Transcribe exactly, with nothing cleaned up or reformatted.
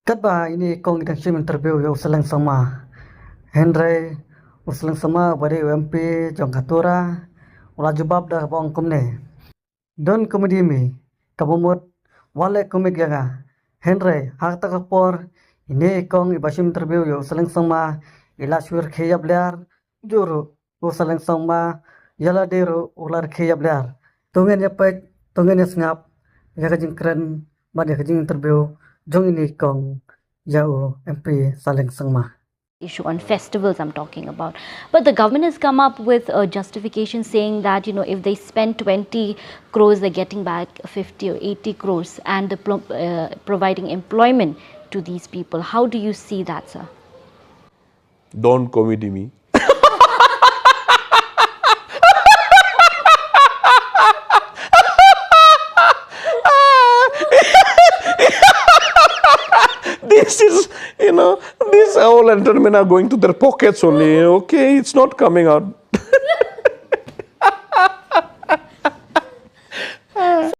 Katba ine i kong i dang shim interview ïa u Saleng Sangma, hynrei u Saleng Sangma uba dei u M P jong ka Tura u la jubab da kaba ong kumne: "Don comedy me, kaba mut wat leh comic ïa nga." Hynrei ha kata ka por ine i kong iba shim interview ïa u Saleng Sangma i la shu rkhie ïap liar, jur u Saleng Sangma ïa lade ruh u la rkhie ïap liar. To ngin ïa peit, to ngin ïa sngap ïa ka jingkren bad ïa ka jing interview jong ine i kong ïa u M P Saleng Sangma. Issue on festivals I'm talking about. But the government has come up with a justification saying that, you know, if they spend twenty crores, they're getting back fifty or eighty crores and the, uh, providing employment to these people. How do you see that, sir? Don't comedy me. This is, you know, this all entertainment are going to their pockets only. Okay, it's not coming out.